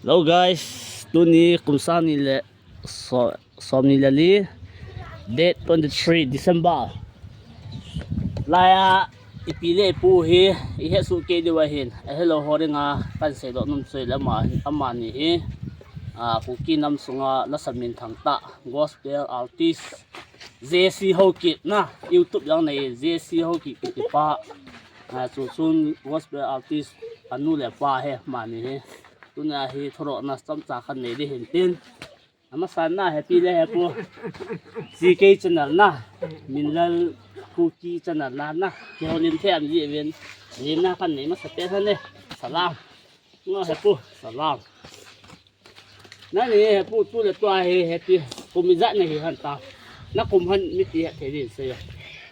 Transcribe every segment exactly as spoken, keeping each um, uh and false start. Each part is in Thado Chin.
Hello guys, tuni kum sang ni le so, som ni le li, date twenty-three December. Laiya ipi le ipu hi ihet soh kei diu ahin, ahelou ho dinga kahin seidoh nom chu ahile ama, amani hi, ah, Kuki nam sunga lasa minthang tah, gospel artist, J C Haokip na, YouTube lang nei J C Haokip kiti pa. Ah, chu chun gospel artist anu le apa ahi amani hi. Tunia hi thudohna chomcha kahin nei ding ahin tin. Amasan na, hepi le hepu. C K channel na. Minlal Kuki channel na na. Kihoulim thei am ji uvin. Limna kahin nei masa pet ahi. Salam. Ngo hepu. Salam. Nani hepu, tu le tua hi hepi. Kum ijat nahi hon ta. Na kum hon miti het thei din sei o.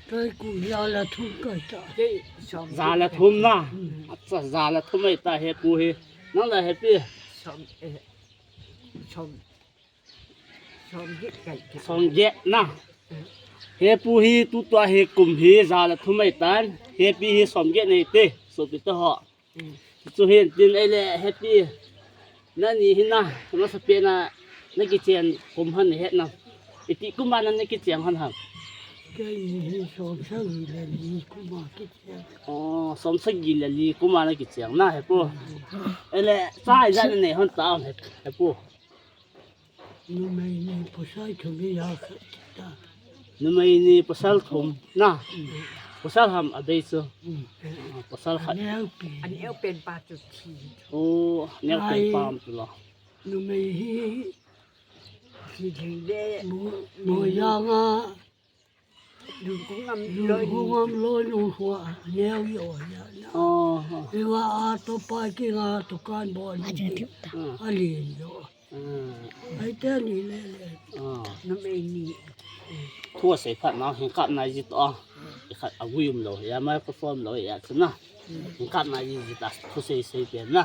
Kei kum ja le thum kahi ta. Kei som. Ja le thum na. Hmm. Acha, ja le thum ahi ta hepu hi. Nang la hepi. Som, eh, som, som get kahi ta. Som get na. Hmm. Hepu hi tutua hi kum hi ja le thum ahi tan. Hepi hi som get nahi te. Sopi te ho. Hmm. Chu hin tin ahile hepi. Nani hi na, masa pet na, na kichen kum hon nahet nam? Iti kum a na, na kichen hon ham? Kei hi som sagi le li kum a kichen. Oh, som sagi le li kum a na kichen na hepu. Hmm. Ahile cha ijat nanei hon ta he, hepu? Numei ni pasal thum ija khat ta. Numei ni pasal thum na. Mm. Pasal ham adei chu. Mm. Ah, pasal khat. Aneo pen. Aneo pen pa chu thi. Oh, aneo pen pa ham chu lo. Numei hi thi thei le. Mo, mo janga. Lungkhong am loi, lungkhong am loi, lungkhong a neo i o ya na. Oh, oh. Iwa a to pa ki nga to kan bo ni. Ah. A lin jo. Ah. Ai te ni le le. Ah. Numei ni. Thu asei phat na, hin kap nai ji to. I khat a gui um lou. Ya microphone lou ya chu na. Hin kap nai ji ta thu sei sei pen na.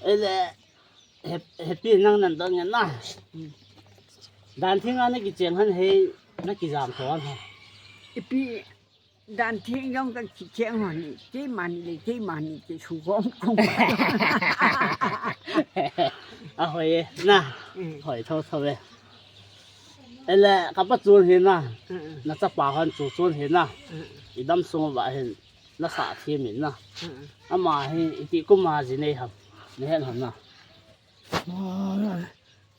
Ele Hep-, hepi nang nan dong ngen na. Hmm. Dan theng a na kicheng hon hei, na kijam tho hon ha. Ipi dan theng jong ka kicheng hon, keimani le, keimani kisu hom kong. A hoi e, na. Hmm. Hoi tho tho e. Ele, kapa chun hi na. Hmm. Na chapa hon chu chun hi na. Hmm. I dam sung uva hin. Na sa thim in na. Mm. Ama hi iti kum a ji nei ham. Na het ham na. Ma,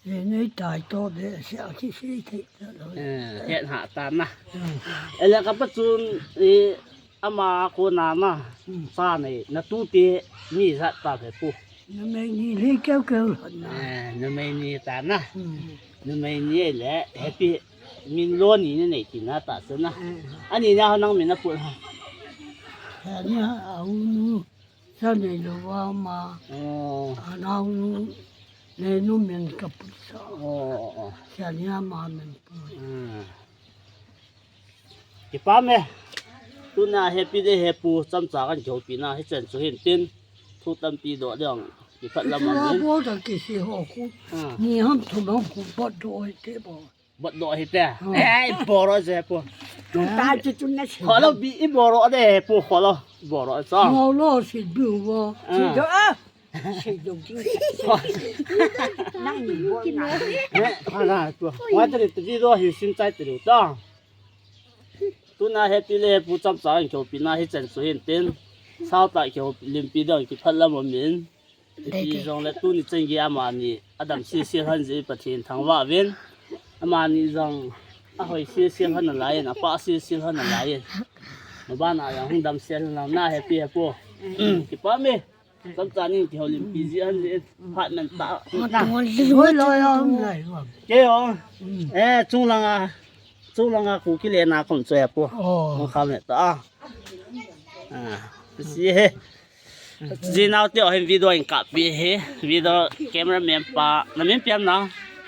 ji nei tai to de sia ki si thei ta lo. Eh, het ha ta na. Mm. Ele kapa chun i ama kona na. Mm. Sa nei na tu te mi jat ta hepu. Numei ni le keu keu lo na. Eh, numei ni ta na. Mm. Numei ni le hepi. Min lo ni na nei tina ta chu na. Eh. Ani na nang min na put ha. Sa ni ha, a u nu. Sa nei lo va ma. Oh. A na u nu. Nei nu min ka put sa. Oh, oh, oh. Sa ni ha ma min put. Hmm. Kipa me. Tuna hepi de hepu chomcha kan kihoupi na hichan chu hin tin. Thu tampi doh ding. Kiphat lam a min. Bo ta kisi ho khu. Ah. Ni ham thum ham khu bot doh te bo. Bot doh hi te. Hmm. Eh, boro je pu. Tu ta chu chu na si. Kholo bi i boro de pu kholo. Boro cho. Kholo si bu bo. Ah. Si do a. Si do ki. Nang ni bo na. Eh, ala tu. Wa te tu di do hi sin chai te do ta. Tuna hepi le pu chomcha kihoupi na hichan chu hin tin. Sao ta kihoulimpi ding kiphat lam a min. Ipi jong le tuni chan gei amani adam sil sil hon jeh Pathen thangvah uvin. Amani jong ahoi sil sil hon alai in, apah sil sil hon alai in. Maban a jong hung dam sil hon lang na hepi hepu. Kipa me. Chomcha nin kihoulimpi ji hon jeh in. Phat man ta. Hoi lo ya um lai wa. Kei o. Mm. Eh, chunglang a. Chunglang a Kuki le na kom chu hepu. Oh. Mo kha me ta. Ah, si he. Ji nau te o hin video in kap pi hi. Video cameraman pa. Na min ipi ham na?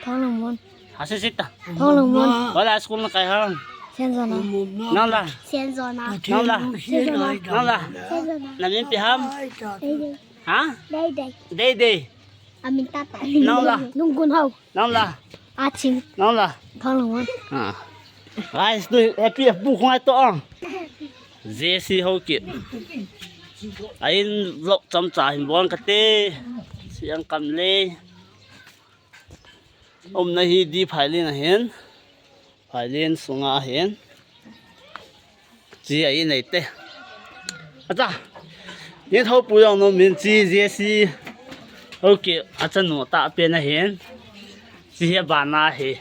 Thanglamon. Ha si si ta. Thanglamon. Hoilai school na kai ham? Senzona. Nang la? Senzona. Nang la? Senzona. Nang la? Senzona. Na min ipi ham? Dei dei. Ha? Dei dei. Dei dei. Amin tata. Nang la? Nunggun hau. Nang la? Aching. Nang la? Thanglamon. Ah. Guys, tu hepi hepu khong ai to ang. J C Haokip. A in vlog chomcha hin bol kate. Siang kam le. Umna hi di phailen ahin. Phailen sunga ahin. Chi a inei te. Acha. Ni thou pu jong nom in chi J C. Okay, acha nu ta pen ahin. Chi hi bana hi.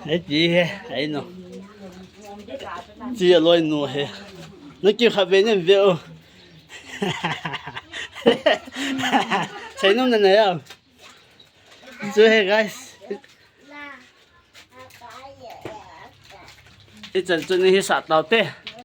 Hei ti he, hei no. Chi a loi nu he. Na ki kha ve nem ve o. Sei nom na na ya. Chu he guys. Ichan chu ni hi sa tau te.